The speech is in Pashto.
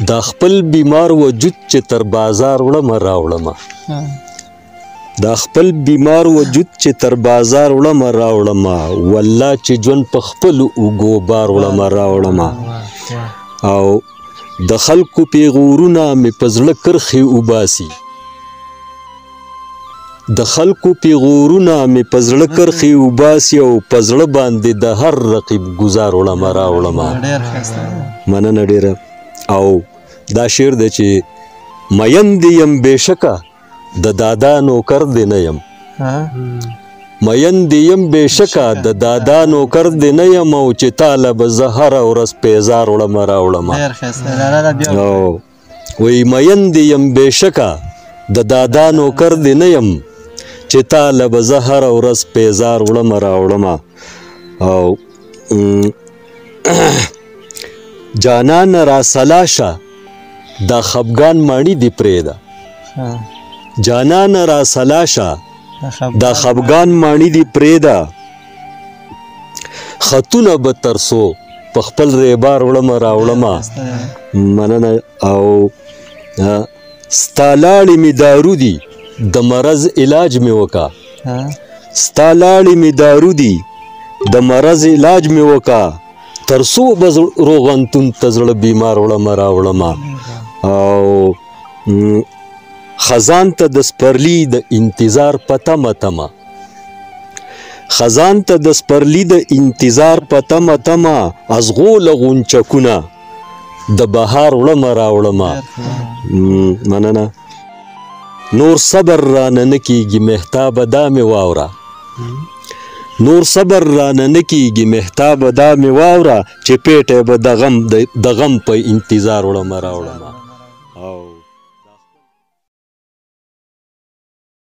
دا خپل بیمار وجود چې تر بازار وړمه راوړمه، دا خپل بیمار وجود چې تر بازار وړمه راوړمه، والله چې ژوند په خپل اوږو بار وړمه راوړمه. او د خلکو پیغورونه مې په زړه کرښې وباسي، د خلکو پیغورونه مې په زړه کرښې وباسي، او په زړه باندې د هر رقیب ګزار وړمه راوړمه. مننه ډېره. او دا شعر دی چې مین دې یم بېشکه د دادا نوکر دې نه یم، مین دې یم بېشکه د دادا نوکر دې نه یم، او چې تاله به زه هره ورځ پیزار وړمه راوړمه. او وایي مین دې یم بېشکه د دادا نوکر دې نه یم، چې تاله به زه هره ورځ پیزار وړمه راوړمه. او جانان را سلا شه دا خفګان ماڼي دې پرېږده، جانان را سلا شه دا خفګان ماڼي دې پرېږده، خطونه به تر څو په خپل ریبار وړمه راوړمه. مننه. او ستا لاړې مې دارو دي د مرض علاج مې وکا، ستا لاړې مې دارو دي د مرض علاج مې وکا، تر څو به روغنتون ته زړه بیمار وړمه راوړمه. او خزان ته د سپرلي د انتظار په تمه تمه، خزان ته د سپرلي د انتظار په تمه تمه، ازغو له غونچکونه د بهار وړمه راوړمه. مننه. نور صبر رانه نه کېږي مهتابه دا مې واوره، نور صبر رانه نه کېږي مهتابه دا مې واوره، چې پېټی به د غم په انتظار وړمه راوړمه. او